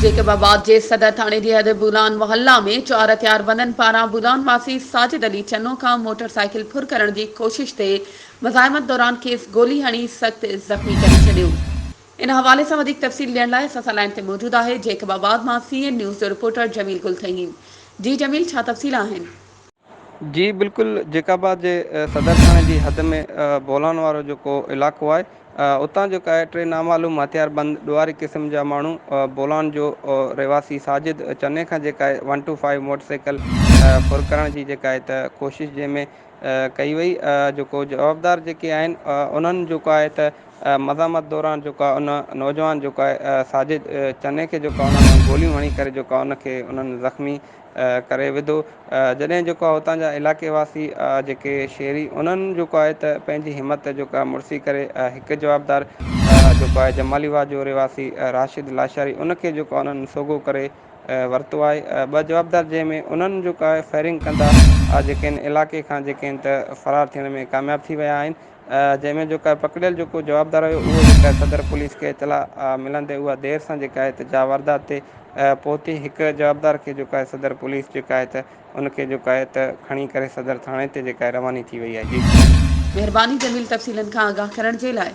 Jacob آباد جي صدر ٿاڻي جي حد بولان محلا ۾ چار هٿياربندن پاران بولان واسي ساجد علي چنو کان موٽر سائيڪل ڦر ڪرڻ جي ڪوشش تي مزاحمت دوران کيس گولي هڻي سخت زخمي ڪري ڇڏيو. ان حوالي سان وڌيڪ تفصيل ڏيڻ لاء اسان سان لائين تي موجود آهي جيڪب آباد مان سي اين نيوز جو رپورٽر جميل گل ٿهيم. جي جميل ڇا تفصيل آهن؟ جي بلڪل جيڪب آباد جي صدر ٿاڻي جي حد ۾ بولان وارو جيڪو علائقو آهي اتان جيڪا آهي ٽي نامعلوم هٿيار بند ڏوهاري قسم جا ماڻهو بولان جو رهواسي ساجد چني کان جيڪا آهي one two five motor cycle ڦر ڪرڻ جي جيڪا آهي ته ڪوشش جنهن ۾ ڪئي وئي جيڪو جوابدار جيڪي آهن انهن جيڪو آهي ته مزاحمت دوران جيڪو آهي ان نوجوان جيڪو آهي ساجد چني کي جيڪو انهن گوليون هڻي ڪري جيڪو ان کي انهن زخمي ڪري وڌو جڏهن جيڪو آهي اتان جا علائقي واسي جيڪي شهري انهن جيڪو آهي ته پنهنجي همت جيڪو آهي مڙسي ڪري هڪ جوابدار جيڪو آهي جمالي واهه جو رهواسي راشد لاشاري ان کي جيڪو آهي انهن سوگهو ڪري ورتو آهي ٻه جوابدار جنهن ۾ انهن جيڪو آهي فائرنگ ڪندا جيڪي آهن علائقي کان جيڪي آهن ته فرار ٿيڻ ۾ ڪامياب ٿي ويا آهن جنهن ۾ جيڪو آهي پڪڙيل جيڪو جوابدار هيو اهو جيڪو آهي صدر پوليس کي اطلاع ملندي اها دير سان جيڪا آهي ته جا واردات تي پهتي هڪ جوابدار کي جيڪو آهي صدر پوليس جيڪا آهي ته ان کي جيڪو آهي ته کڻي ڪري صدر ٿاڻي تي جيڪا آهي رواني ٿي وئي آهي جي. مهرباني جميل تفصيلن کان آگاهه ڪرڻ جي لاء.